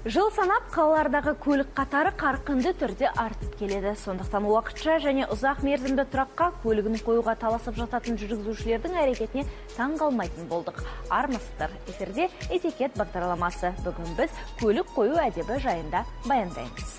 Жыл санап қалалардағы көлік қатары қарқынды түрде артып келеді. Сондықтан уақытша және ұзақ мерзімді тұраққа көлігін қоюға таласып жататын жүргізушілердің әрекетіне таң қалмайтын болдық. Армысыздар, эфирде «Этикет» бағдарламасы. Бүгін біз көлік қою әдебі жайында баяндаймыз.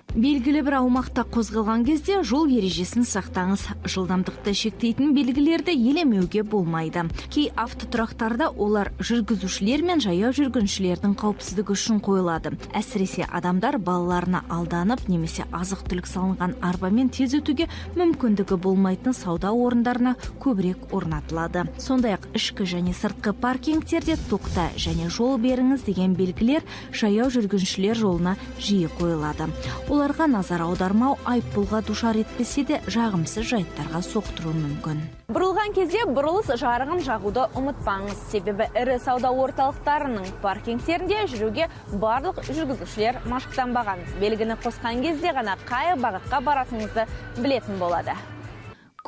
Белгілі бір аумақта қозғалған кезде жол ережесін сақтаңыз. Жылдамдықты шектейтін белгілерді елемеуге болмайды. Кей автотұрақтарда олар жүргізушілер мен жаяу жүргіншілердің қауіпсіздігі үшін қойылады. Әсіресе адамдар балаларына алданып немесе азық-түлік салынған арбамен тез өтуге мүмкіндігі болмайтын сауда орындарына көбірек орнатылады. Сондай-ақ ішкі және сыртқы паркингтерде «тоқта» және «жол беріңіз» деген белгілер жаяу жүргіншілер жолына жиі қойылады. Оларға назар аудармау айыппұлға душар етпесе де, жағымсыз жайттарға соқтыруы мүмкін. Бұрылған кезде бұрылыс жарығын жағуды ұмытпаңыз. Себебі ірі сауда орталықтарының паркингтерінде жүруге барлық жүргізушілер машықтанбаған. Белгіні қосқан кезде ғана қай бағытқа баратыныңызды білетін болады.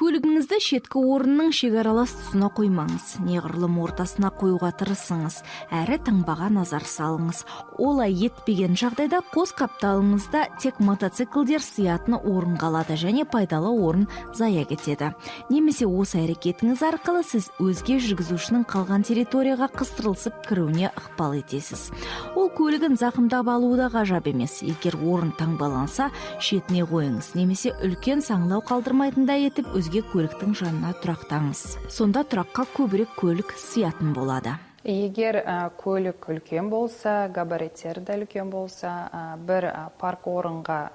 Көлігіңізді шеткі орынның шекаралас тұсына қоймаңыз. Неғұрлым ортасына қоюға тырысыңыз. Әрі таңбаға назар салыңыз. Олай етпеген жағдайда қос қапталыңызда тек мотоциклдер сыятын орын қалады және пайдалы орын зая кетеді. Немесе осы әрекетіңіз арқылы сіз өзге жүргізушінің қалған территорияға қыстырылысып кіруіне ықпал етесіз. Ол көлігін зақымдап алуы да ғажап емес. Егер орын таңбаланса, шетіне қойыңыз немесе үлкен саңылау қалдырмайтындай етіп өзге көліктің жанына тұрақтаңыз. Сонда тұраққа көбірек көлік сыятын болады. Егер көлік үлкен болса, габариттері де үлкен болса, бір парк орынға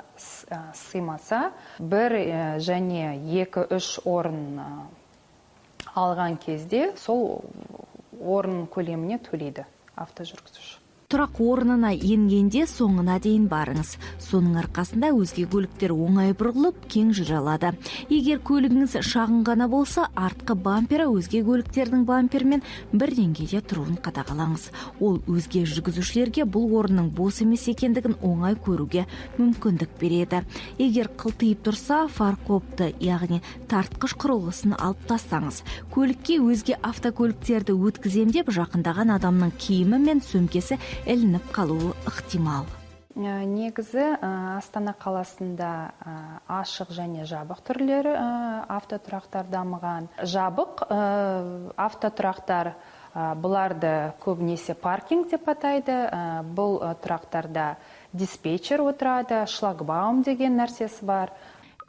сыймаса, бір және екі үш орын алған кезде сол орын көлеміне төлейді автожүргізуші. Тұрақ орнына енгенде соңына дейін барыңыз. Соның арқасында өзге көліктер оңай бұрылып, кең жүре алады. Егер көлігіңіз шағын ғана болса, артқы бампері өзге көліктердің бамперімен бір деңгейде тұруын қадағалаңыз. Ол өзге жүргізушілерге бұл орынның бос емес екендігін оңай көруге мүмкіндік береді. Егер қылтиып тұрса, фаркопты, яғни тартқыш құрылғысын алып тастаңыз. Көлікке өзге автокөліктерді өткізем деп жақындаған адамның киімі мен сөмкесі ілініп қалуы ықтимал. Негізі Астана қаласында ашық және жабық түрлері автотұрақтар дамыған. Жабық автотұрақтар, бұларды көбінесе паркинг деп атайды. Бұл тұрақтарда диспетчер отырады, шлагбаум деген нәрсесі бар.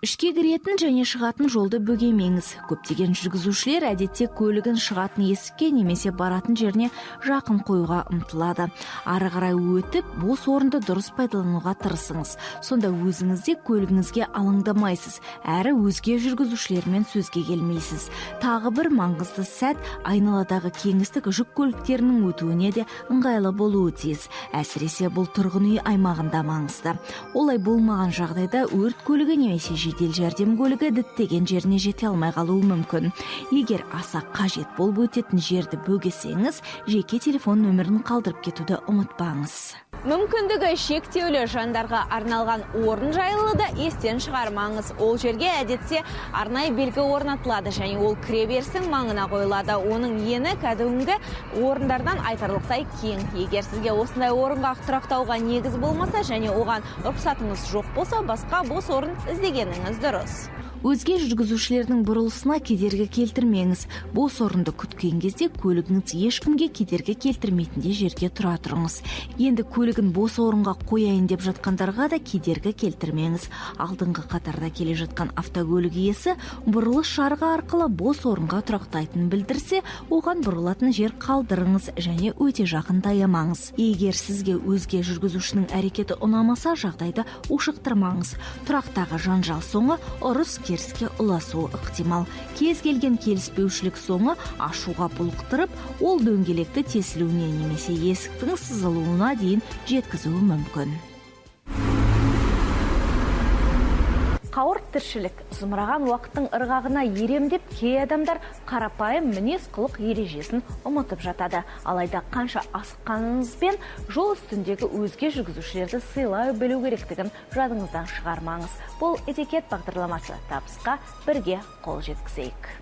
Ішке кіретін және шығатын жолды бөгемеңіз. Көптеген жүргізушілер әдетте көлігін шығатын есікке немесе баратын жеріне жақын қоюға ұмтылады. Ары қарай өтіп, бос орынды дұрыс пайдалануға тырысыңыз. Сонда өзіңіз де көлігіңізге алаңдамайсыз, әрі өзге жүргізушілермен сөзге келмейсіз. Тағы бір маңызды сәт: айналадағы кеңістік жүк көліктерінің өтуіне де ыңғайлы болуы тиіс. Әсіресе бұл тұрғын үй аймағында маңызды. Олай болмаған жағдайда өрт көлігі немесе жедел жәрдем көлігі діттеген жеріне жете алмай қалуы мүмкін. Егер аса қажет болып өтетін жерді бөгесеңіз, жеке телефон нөмірін қалдырып кетуді ұмытпаңыз. Мүмкіндігі шектеулі жандарға арналған орын жайлы да естен шығармаңыз. Ол жерге әдетте арнайы белгі орнатылады және ол кіреберістің маңына қойылады. Оның ені кәдімгі орындардан айтарлықтай кең. Егер сізге осындай орынға тұрақтауға негіз болмаса және оған рұқсатыңыз жоқ болса, басқа бос орын іздегеніңіз дұрыс. Өзге жүргізушілердің бұрылысына кедергі келтірмеңіз. Бос орынды күткен кезде көлігіңіз ешкімге кедергі келтірмейтіндей жерге тұра тұрыңыз. Енді көлігін бос орынға қояйын деп жатқандарға да кедергі келтірмеңіз. Алдыңғы қатарда келе жатқан автокөлік иесі бұрылыс жарығы арқылы бос орынға тұрақтайтынын білдірсе, оған бұрылатын жер қалдырыңыз және өте жақын таямаңыз. Егер сізге өзге жүргізушінің әрекеті ұнамаса, жағдайды ушықтырмаңыз. Тұрақтағы жанжал соңы ұрыс керіске ұласуы ықтимал. Кез келген келіспеушілік соңы ашуға булықтырып, ол дөңгелекті тесілуіне немесе есіктің сызылуына дейін жеткізуі мүмкін. Қауырт тіршілік, зымыраған уақыттың ырғағына ерем деп кей адамдар қарапайым мінез құлық ережесін ұмытып жатады. Алайда қанша асыққаныңызбен, жол үстіндегі өзге жүргізушілерді сыйлай білу керектігін жадыңыздан шығармаңыз. Бұл «Этикет» бағдарламасы. Табысқа бірге қол жеткізейік.